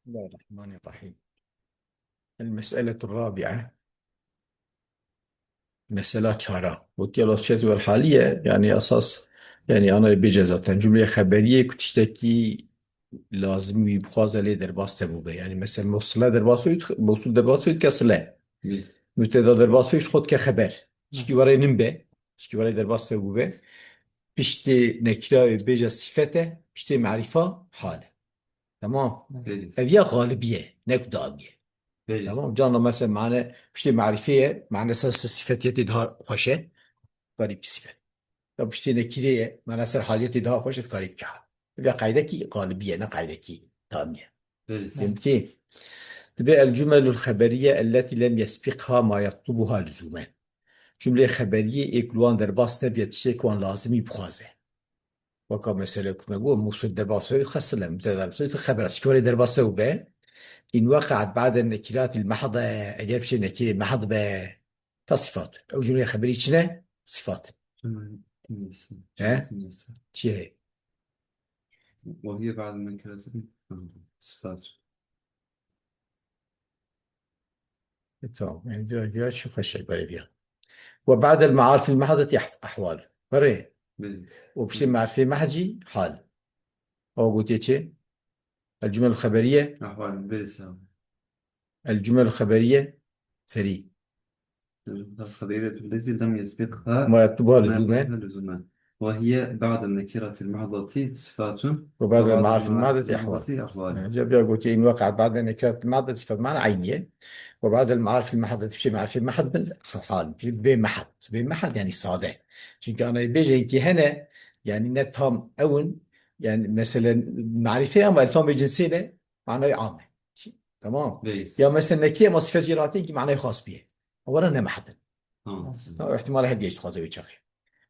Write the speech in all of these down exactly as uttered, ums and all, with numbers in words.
بسم الله الرحمن الرحيم. المسألة الرابعة. Mesela çara. Gotiye lafziyet vel haliye, yani esas, yani ana bêje zaten. Cümleye xeberiye ku tiştekî lazim wî bixwaze lê derbas te bûbe. Yani mesela mewsile derbas wî, mewsul derbas wî ke sile. Hı. Müteda derbas wî ji xwe dike xeber. Hı. Çikî were nin be, çikî were derbas te bûbe. Piştê nekira wê bêje sifete, piştê marifa hale. Tamam. Belê. Ev ya xalibiye, ne ku damiye. Belê. Tamam. Cana mesela mane piştê marifeye, mane ser sifetiyetê daha xweşe. Garîb sifet. Ya piştê nekireye, mane ser haliyetê daha xweşe, garîb kar. Ev ya qaydekî xalibiye, ne qaydekî damiye. Belê. Dibe el cümelul xeberiye elleti lem yesbiqha ma yatlubuha lüzumen. Cümleyê xeberiyê ê ku li wan derbas nebiye tiştê ku wan lazimî bixwaze. Weka mesele ku me got, mewsul derbas wî xesile, müteda derbas wî xebera. Çikî were derbas te û be. In weqe'et ba'de nekiratil mehde, eger piştê nekirê mehd be, ta sifat. Ew cümleyê xeberî çi ne? Sifat. Cümle neyse. He? Cümle neyse. Çi heye? Ve hiye ba'de nekiratil mehde. Sifat. E, tamam. Yani viya, viya şu xeşe bare viya. Ve ba'del ma'arifil mahdeti ah-, ahwal. Bare. Belê. Û piştî marifê mahd jî hal. Ew gotiye çi? El cümel xeberiye. Ahwal, belê, sağ ol. El cümel xeberiye serî. الخبرية التي لم يسبقها ما يطلبها لزوما. ما يطلبها لزوما. وهي بعد النكرة المحضة صفات. وبعد المعارف المحضة أحوال. أحوال. Yani, cevap ya gotiye in weqe'et ba'de nekiratil mehde sifat, mane eyniye. Ve ba'del ma'arifil mehde, tiştê marifê mehd bin hal. Bê mehd. Bê mehd yani sade. Çünkü anayê bêjên ki hene, yani ne tam ewin, yani mesela marife ama elfan ve cinsê ne, manayê am e. Tamam. Belê. Ya mesela nekire ama sifet jê rahatê ki manayê xas biye. Awara ne mehd in. Tamam. Tamam, ihtimala her diye dixwaze wê çaxê.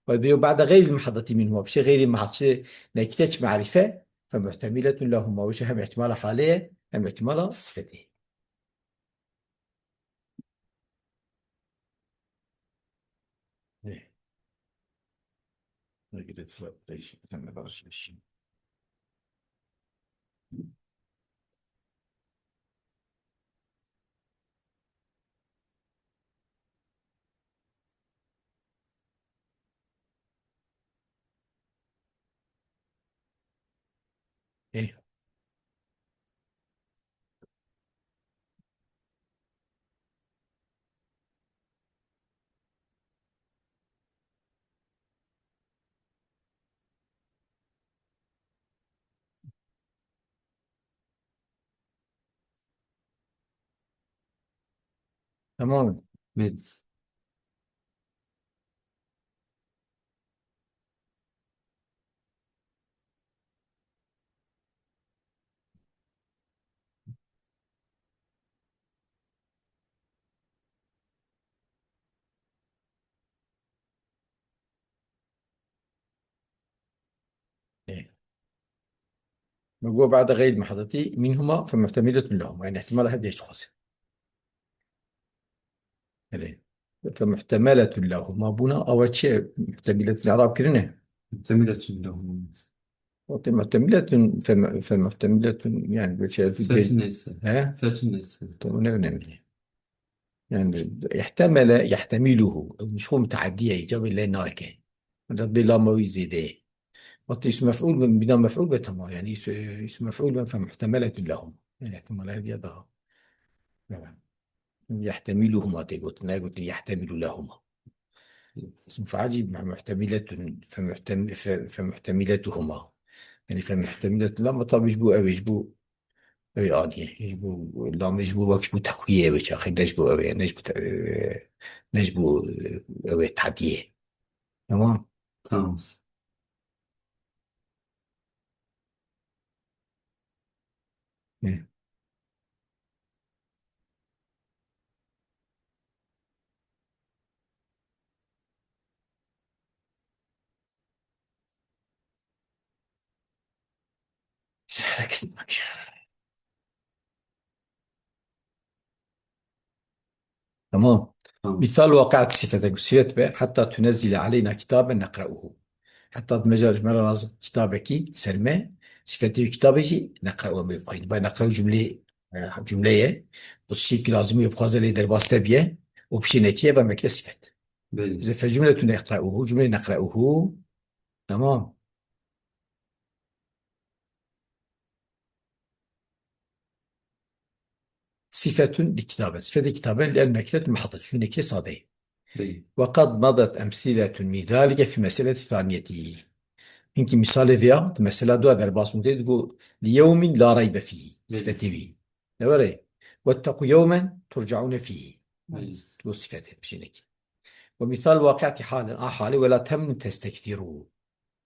Ve bi ba'de xeyril mahdeti minhuma, bir şey xeyril mahd, çi nekire çi marife, fe muhtemiletun lehuma, wê hem ihtimala halê ye, hem ihtimala sifetê. Eh. Negative flip, değişik bir tane barışmış. Eh. Tamam. Meds. إيه. Me got بعد غير المحضة منهما فمحتملة لهما. Yani ihtimala her diye dixwaze. Belê. فمحتملة لهما bûna, awa çi ye? Muhtemiletun îrab kirine. محتملة لهما. Wextê muhtemiletun, fe-, femuhtemiletun, yani böyle şey, Fetun neyse. He? Fetun neyse. Tamam, ne önemli. Yani ihtemele, yehtemiluhu. Şu müteaddiye, icabı le nake. Fakat bir lama wî zêde. Wextê îsm mef'ûl bin, bîna mef'ûl be, tamam. Yani îs-, îsm mef'ûl bin, femuhtemeletun lehum. Yani ihtimala her ya daha. Evet. Yehtemiluhuma tê gotin, ne gotin yehtemilu lehuma. Îsm fail jî muhtemiletun, femuhtem-, fe-, femuhtemiletuhuma. Yani femuhtemiletun lehuma, tabi ji bo ew ê, ji bo ew ê anî. Ji bo lamê, ji bo wek ji bo teqwiyê ew ê çaxê, ne ji bo ew ê, ne ji bo te-, ne ji bo ew ê tadiyê. Tamam? Tamam. Hı. Tamam. Tamam. Misal, weqe'et sifete, ku sifet be, hatta tunezzile aleyna kitaben neqra'uhu. Heta tu me ji me re nazil kitabekî ser me, Sifetê wî kitabê jî neqre'u em ê bixwînin. Ve neqre'u cumlê, e, cumle ye. O tiştê ki lazim wê bixwaze lê derbas nebiye. O piştê nekiriye ve mekle sifet. Belê. Bize fe cumletu neqre'uhu, cumle neqre'uhu. Tamam. Sifetun li kitaben. Sifetê kitaben li el nekretun muhadded. Şu nekre sade. Belê. Ve kad madat emsiletun min zalike fi meseleti thaniyeti. Hinkî misalê vêya, di mesela dua derbas bûn tê, digo, "Li yewmin la reybe fîhî." Belê. Sifetê wî. Ne were? "Wettequ yewmen turcaune fîhî." Belê. Digo sifetê, pişînekî. Ve misal waqi'tî halen, a halê, "Ve la temnun testekthîrû."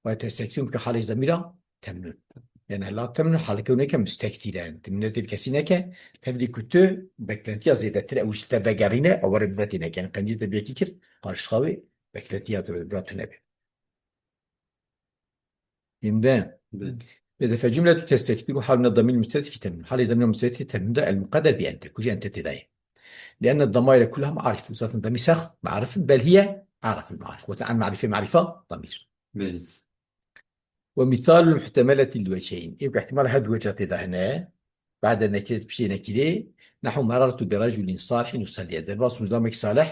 Ve testekthîrûn bike halê ji demîra temnun. Yani la temnun haleke neke mustekthîren. Ti minnetê li kesî neke, tevlî ku tu beklentiya zêdetir ew ji te vegerîne, ew were minnetê neke. Yani qencî te bi yekî kir, qarşixa wê beklentiya te bi bira tu nebe. Hîmde. Bi. Bêde fe cumletu testekthîrû hal min damîr mustetir fî temnun. Halê damîra mustetir temnun de el muqedder bi ente. Ku jî ente tê de ye. Li'enne damaire kullaha ma'arif. Zaten damîr sex ma'arif in, bel hiye araf il ma'arif. Wextê an ma'rife ma'rifa damîr. Belê. Ve misalul muhtemeleti li weceyn. Ê ku ihtimal her du weca tê de hene. Ba'de nekirê, piştê nekirê. Nehu merartu bi reculin salihin yusalli. Derbas bûm zilamekî salih.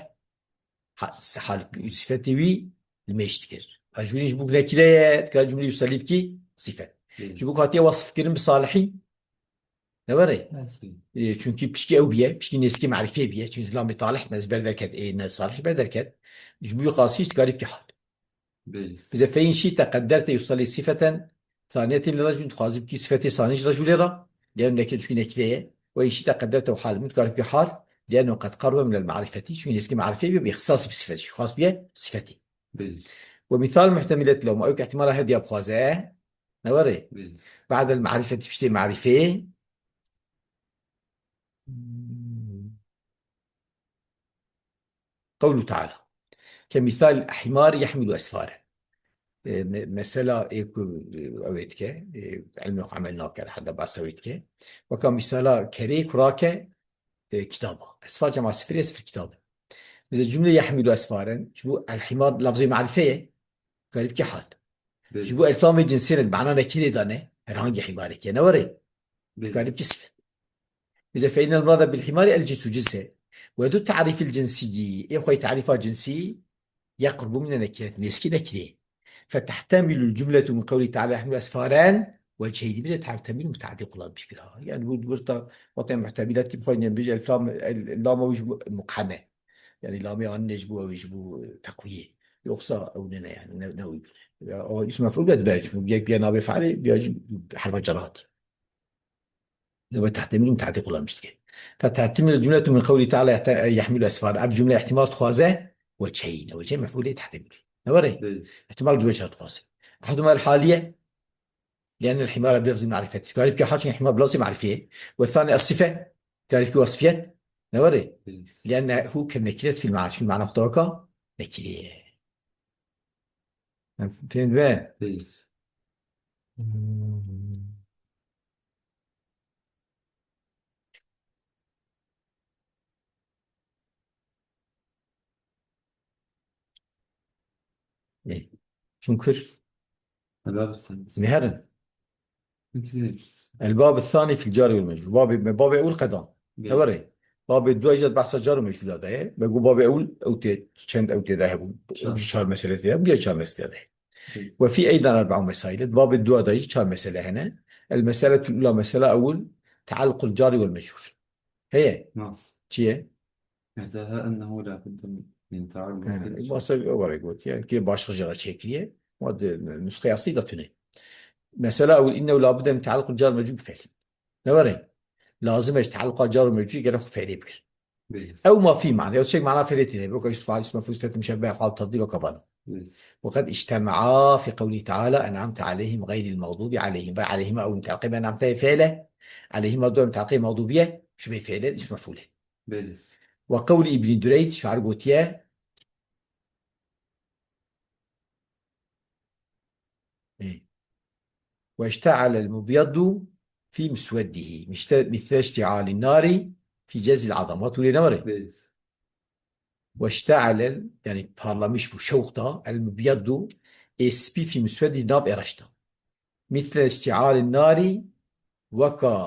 Ha, hal, sifetê wî li mêj dikir. Ha, ji wî ji bo nekire ye, dikare cumleyê yusalli bikî sifet. Hı. Ji bo hatiye wasf kirin bi salihî. Ne were? Nasıl? E, çünkü pişkî ew biye, pişkî nêzikî marîfê biye. Çünkü zilamê talih me ji ber derket, ê ne salih ji ber derket. Ji bo qasî ji dikarî bikî hal. Belê. Bize fe in şîte qedderte yusalli sifeten thaniyeten li racûn, dixwazî bikî sifetê sanî ji racûlê re, lê nekir çikî nekirê ye. Ve in şîte qedderte û hal min, dikare bikî hal, li'ennehu qed qarube minel ma'rifeti, çünkü nêzikî marîfê biye, bi îxtisas bi sifet, şixas biye sifetê. Belê. Ve misal muhtemilet lewma, ew ki ihtimala her diya bixwaze, ne were? Belê. Ba'del ma'rifeti, piştê marîfê. Qewlu Teala. Ke misal himar yehmilu esfare. E, me-, mesela ê ku, e, ew ê dike, e, ilmê xwe emel nakir, heta behsa wê dike. Weka misala kerê ku rake, e, kitaba. Esfar cema sifirê, sifir kitab. Bize cumle yehmilu esfaren, ji bo el himar lafzê marîfe ye, garîb ki hal. Belê. Ji bo elfamê cinsê ne, mana nekirê dane, herhangi himarek ye, ne were? Belê. Garîb ki sifet. Bize fe innel murade bil himari el cinsu cins e. Ve du tarîfil cinsiyî, ê xwe tarîfa cinsî, yeqrubu mine nekirê, nêzikî nekirê. Fetehtemilu cumletu min qewlî teala yehmilu esfaren wecheyni, bize tehtemilu mutadî kullanmış kira. Yani bu burada vaten muhtemilat tip faynen bir elfam, el-, lama wî ji bo mukheme. Yani lamê anîne ji bo ew, ji bo teqwiyê. Yoksa ew ne, ne yani, ne, ne uygun. Ya, o ism mef'ul de dibe, çünkü bir, bir nabe faali, bir harfa cerat. Ve tehtemilu mutadî kullanmış dike. Fetehtemilu cumletu min qewlî teala yehte-, yehmilu esfar. Ev cumle ihtimal dixwaze wecheyni. Wecheyni mef'ulê tehtemilu. Ne were? Belê. İhtimal du weca dixwaze. Ehaduma el haliye. Li'ennel himara bi lafzî marifet. Garîb ki hal, çünkü himar bi lafzî marifê. Ve thani es sife. Garîb ki wasfiyet. Ne were? Belê. Li'ennehu ke nekiret fil ma'na. Çünkü mana xwe daweka nekirê ye. Fehmî? Belê. Ê, çûn kir. Helal olsun. Miherin. Güzel. El bab thani fil cari vel mecrur. Babê, me babê ewil qedan. Belê. Ne were? Babê dua îcat behsa car û mecrûra de ye. Me got babê ewil ew tê, çend ew tê de hebû. Çar. Ew jî çar mesele tê de, bu jî çar mesele de. Belê. Ve fî eydan erba'u mesail. Babê dua de jî çar mesele hene. El meseletul ula, mesela ewil, tealluqul cari vel mecrur. Heye. Nas. Çi ye? Ihdaha ennehu la budde min tealluq. He, basa were got. Yani ki başlık jara çekiriye. Wa de nusxeya asî de tune. Mesela ewil innehu la budde min tealluqul car mecrur bi fi'l. Ne were? Lazim e ji tealluqa car û mecrûrê gere xwe fêlê bikir. Belê. Ew ma fî mane, ew çek mana fêlê tîne. Weke îsm fail, îsm mef'ul, sifet muşebbe, ef'al tefdîl û kevan. Belê. Ve qed îctema'a fî qewlî teala en'amte aleyhim xeyrîl mexdûbi aleyhim. Ve aleyhima ew muteleqî bi en'amte fêle. Aleyhima du muteleqî mexdûbiye, şibê fêle, îsm mef'ûle. Belê. Ve qewlî Îbnî Dureyc, şair gotiye, Ê. Weşte'elel mubyaddu fî musweddihî. Mişte-, misle işti'alin nari fî cezil adam. Hat wî ne were? Belê. Weşte'elel, yani parlamış bu şewq da, el mubyaddu, ê spî fî musweddî nav ê reş da. Mîsle iştîalin narî, weka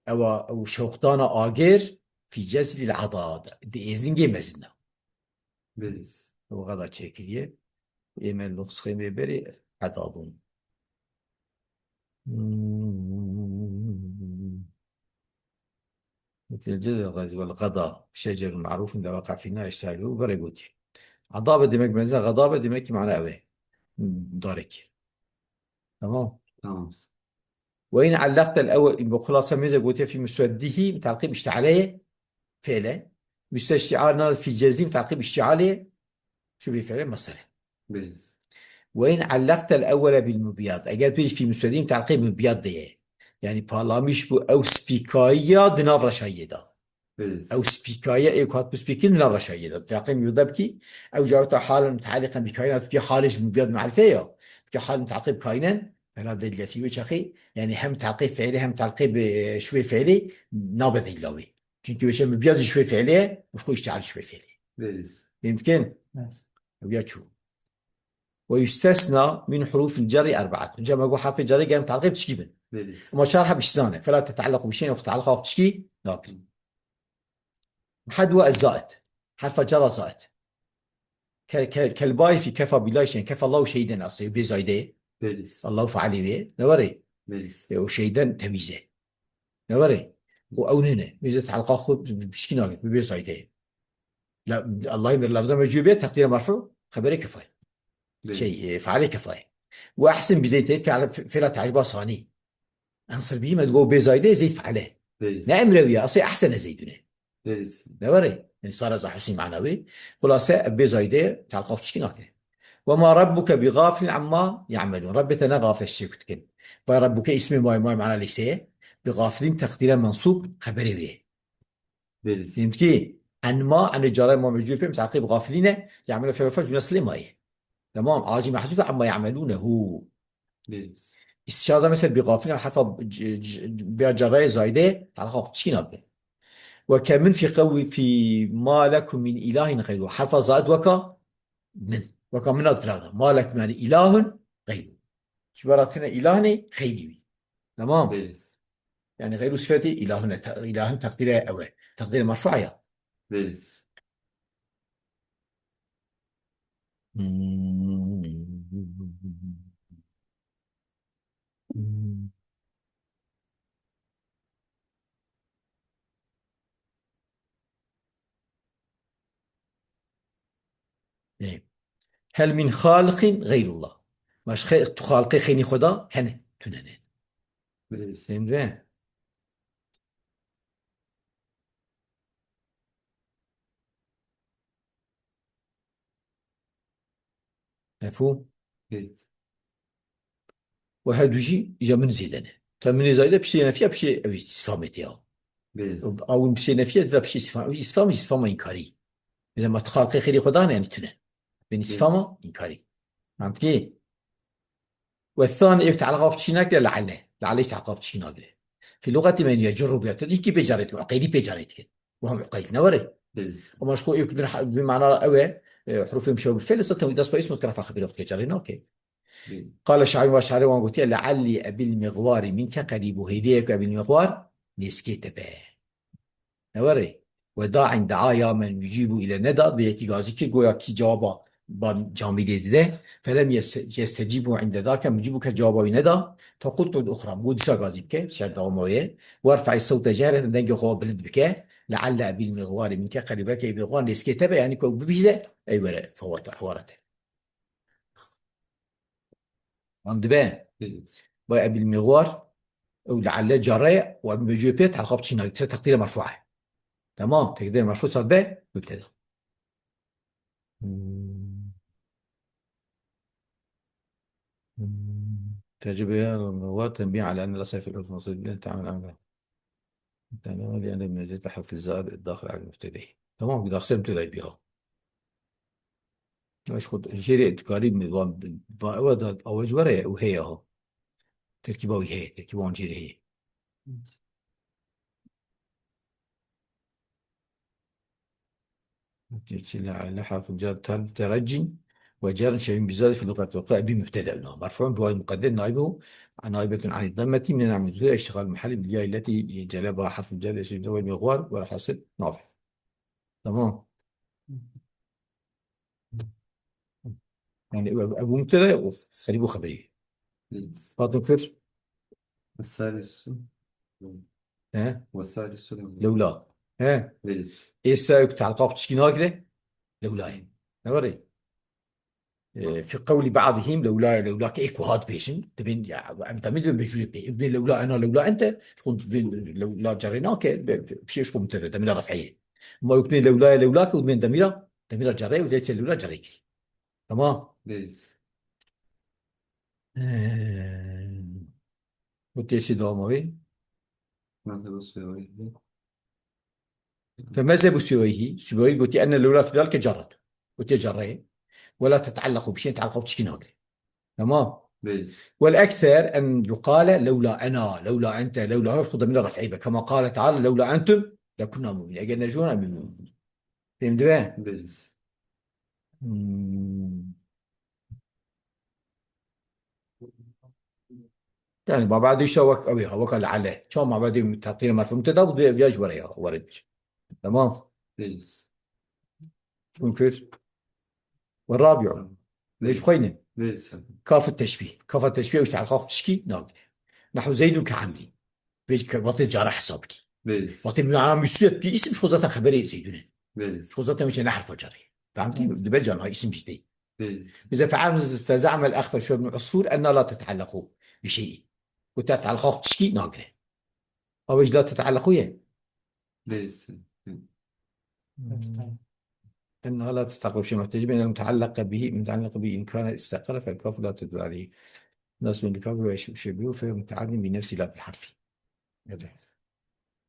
ewa ew şewqdana agir, fî cezrîl edad, di êzingê mezin de. Belê. Ew xeda çêkiriye. Ê me nusxê me berê edabûn. Hmm. Mîsle cezrîl edad, wal geda, şecerun merûfun de weqa fîna iştîalû, berê gotî. Edabe demek mezin, xedabe demek ki mana ew e. Darekî. Tamam. Tamam. Ve in allaktel ewwel, bu xulasa mêze gotiye fî musweddihî, mutaqib iştialeye, fiile. Müsteştial na fî cezî, mutaqib iştialeye, şu bir fiile masdere. Belê. Ve in allaktel ewwele bil mubyad. Eger tu fî musweddî, mutaqib mubyad de ye. Yani parlamiş bu ew spîkayiya di nav reşayiyê de. Belê. Ew spîkaye ê ku hat bi spîkin di nav reşayiyê de. Taqîb mubdeb kî, ew caweta hal mutaliqen bi kaînen, tu kî halê ji mubdeb marife ya. Tu kî hal mutaqib kaînen, fela delîle fî wê çaxî, yani hem taqîb fiilî hem taqîb, e, şwê fiilî nabe delîla wê. Çünkü wê çe mubdeb ji şwê fiilî ye, û xwe îştihal şwê fiilî. Belê. Fehim dikin? Evet. Ew ya çû. Ve yustesna min hurufil cerri erbaatun. Cem ego harfê cerrê germ taqîb tişkî bin. Belê. Ama çar heb îstisna ne. Fela teteallequ bi şeyin, tetealleqa bi tişkî nakin. Had ve ez zaid. Herfa cara zaid. Ke-, ke-, kel bay fî kefa billahi şehîden. Kefa Allahu şehîden asê. Bê zaidê. Belê. Allahu fealî wê. Ne verê? Belê. E, o şehîden temîze. Ne verê? O ew nîne. Mêze tealqa xwe bi, bi pişkî navê. Bi bê zaidê. La, Allah'ın bir lafza mecûbe, teqdîre merfu, xebere kefayê. Belê. Şey, e, fealê kefayê. Ve ehsin bi zeydê, feal-, fe-, fela te'ciba sani. Ensir bî me digo bê zaidê, zeyd feale. Belê. Ne emrewiye, asê ehsene zeydune. Belê. Ne verê? Yani sara za husnî manawi. Xulase, bê zaidê, tealqa pişkî nake. Ve ma rabbuke bi gafilin amma ya'melun. Rabbê te ne gafil ji çê ku dikin. Ve rabbuke ismê may, may mana leyse. Bi gafilin teqdîre mensûb, xebere wê. Belê. Fehim ki, en ma, en cara ma mecûl pê, mutaqib gafilîne, ya'melu fi'l fa'il cümle silê ma ye. Tamam, acî mehzûf amma ya'melûnehu. Belê. Îstişara mesela bi gafilîne herfa c-, c-, c-, bi carraya zayde, talqa xwe tişkî nabe. Ve ke min fî qewî fî ma lekum min ilahin xeyru. Herfa zaid weka min. Weka min ad firada. Ma lekum yani ilahun xeyru. Ji bera tine ilah ne xeyrî wî. Tamam. Belê. Yani xeyru sifetî ilahun, te-, ilahun teqdîre ew e. Teqdîre merfua ya. Belê. Hmm. Ê. Hel min xaliqin xeyrullah. Baş xe-, tu xalqê xeynî Xweda hene, tune ne. Belê. Emre. Mefhûm? Belê. Û her du jî îja min zêde ne. Te min zayde piştê nefiya piştê ew îstifamê tê ya. Belê. Awin piştê nefiya, dida piştê îstifam. Ew îstifam, îstifama înkarî. Mesela ma tu xalqê xêrê Xweda ne, yani tune. Ben îstifama înkarî. Mantıklı. Ve thani ev tealqa piştî nakire leale. Leale îşte tealqa piştî nakire. Fi lugati men yecurru bi yatid. Hîkî pê carê dikin. Uqeylî pê carê dikin. Wahum uqeyl. Ne were? Belê. Ama ji xwe êk bi, bi mana ew e, e, hurufê muşebbe bil fi'l, zaten dest bi ism û terafa xebirê xwe carê nake. Belê. Qale şair ve şairê wan gotiye, "Leallî ebil mixwari minke qerîbû." Hêviyek ebil mixwar nêzkê te be. Ne were? Ve da'in da'a ya men yucibu ile neda, bi yekî gazî kir, goya kî cewaba ba camîdê dide. Felem yes-, yestecibu inde dake, mucibu ke cewaba wî neda. Fequltu bi uxra, bu dîsa gazî bike, şer dawama wê. Werfa'i sewte cehreten, dengê xwe bilind bike. Lealle ebil mixwari minke qerîb, belkî ebil mixwar nêzkê te be, yani ku bibîze, ey were, fewata, hewara te. An dibe. Belê. Bay ebil mixwar, ew lealle care, û ebil mecû pê, telqa biçîna, se teqdîre merfua ye. Tamam, teqdîre merfu sabe, mübteda. Hmm. Hmm. Tecrübe ya, wa tenbih ala enne asayf el-huruf nasıl bilen tamam amel. Tamam, yani mecid harf zaid daxil al mübtedeyî. Tamam, daxil mübtedeyî biha. Eş xud jêrê dikarî mi van, va ewa da awec were û heye ha. Terkîba wî heye, terkîba wan jêrê heye. Geçile ale harful cer ter-, tereccin. وجر شبيه بزاد في اللغة التركية بمبتدأ، إنه مرفوع بواو مقدر نائبه، نائبة عن الضمة، منع من ظهورها اشتغال محل بالياء التي جلبها حرف الجر، يشبه المغوار والحاصل نافع. تمام. يعني أبو مبتدأ وخريب خبري. فاطمة كر. والثالث. ها؟ والثالث لولا. ها؟ ليس. إيه السائق تعلقات تشكي ناقرة؟ لولا. نوري. إيه، في قول بعضهم لولا، لولا كإيكو هاد بيشن، تبين يا، أنت من بجوري بي، ابن لولا أنا لولا أنت، شكون تبين لولا جريناك، بشي شكون متدى، دمير رفعية. ما يكون لولا، لولاك، ومن دميرة، دميرة جري، وديت لولا جريك. تمام؟ ليس. إيه. وتيسي دواموي. مذهب السيوطي. فمذهب السيوطي، السيوطي قلت أن الأولى في ذلك جرت. قلت جري. ولا تتعلق بشيء، تعلق بتشكي ناقرة. تمام؟ ليس. والأكثر أن يقال لولا أنا، لولا أنت، لولا هو، خذ من الرفع، كما قال تعالى: "لولا أنتم لكنا مؤمنين." أجل نجونا مؤمنين. فهمت بقى؟ ليس. مم. يعني ما بعد يسوى وك-، أوي، وك العلة. شو ما بعد يوم تعطينا ما فهمت ده، بدي أبياج ورا يا، ورا الج. تمام؟ ليس. شو نكر؟ والرابع. ليش ليس. بخينة؟ ليس. كاف التشبيه. كاف التشبيه وش تعلقات تشكي؟ ناقرة. نحو زيد كعمري. بيج ك-، وقت جارة حسابك. ليس. وقت من عام يسويت باسم شو ذات خبري زيدون. ليس. شو ذات مش نحرف جاري. فهمتي؟ ليس. دبل جانا اسم جديد. إيه. إذا فعل، فزعم الأخفش وابن عصفور أن لا تتعلق بشيء. وتتعلق تشكي ناقرة. أو إيش لا تتعلق وياه؟ ليس. إيه. أنها لا تتعلق بشيء محتج بأن المتعلق به، متعلق به إن كان استقر فالكاف لا تدل عليه. ناس من الكاف ويش-، شبيه فهو متعد بنفسه لا بالحرف. هذا.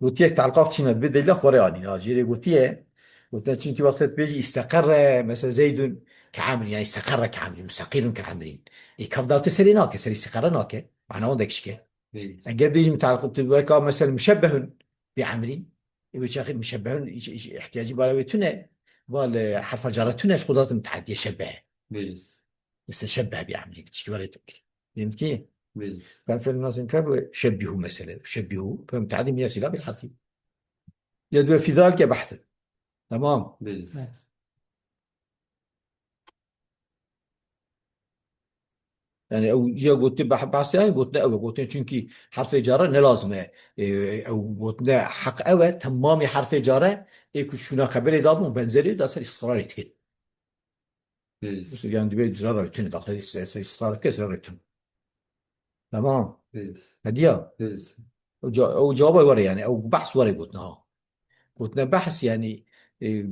Gotiye تعلقات çîne dibe delîla xwe re anî. Ya, jê re gotiye. Gotiye çünkü wextê tu bêjî isteqerre, mesela Zeydun ke emrîn, yani isteqerre ke emrîn, mustaqîrun ke emrîn. Ê, kaf dal te serê nake, serê isteqerre nake. Mana wan de kişke. Değil. Eger bêjî mutaliq tu weka mesela muşebbehun bi emrîn. Ê, wê çaxî muşebbehun iş-, iş-, ihtiyacî bara wê tune. Val, e, herfa cara tune, ji xwe dazim teadiye şebbehe. Değil. Mesela şebbehe bi emrîn, kişke were tu. Değil ki? Değil. Ben fiil nasıl kaf ve şebbihu mesela. Şebbihu. Fem teadim ya sila bil harfi. Ya da fi zalike bahtı. Tamam. Değil. Evet. Yani ew ya gotiye bah-, bahs yani gotine ew gotine çünkü harfê care ne lazim e. E, ew gotine heq ew e, temamî harfê care ê ku şûna xeberê dabûn benzerî da ser îsrarê dikin. Lês. Mesela yani dibê zira rewtin, daxilî se-, se-, israr ke zira rewtin. Tamam. Lês. Hediya. Lês. O ca-, o cevaba were yani, o bahs were gotna ha. Gotna bahs yani, e, e,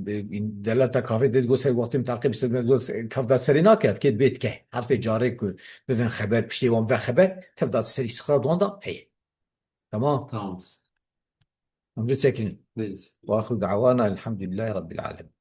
delata kafê de go ser wextê mutaqib ser go kaf da serê nake, kê dibê dike. Harfê carê ku bivin xeber, piştê wan ve xeber, tev da ser israr duan da, hey. Tamam. Tamam. Em jî çekin. Lês. Wa axiru da'wana elhamdülillahi rabbil alemin.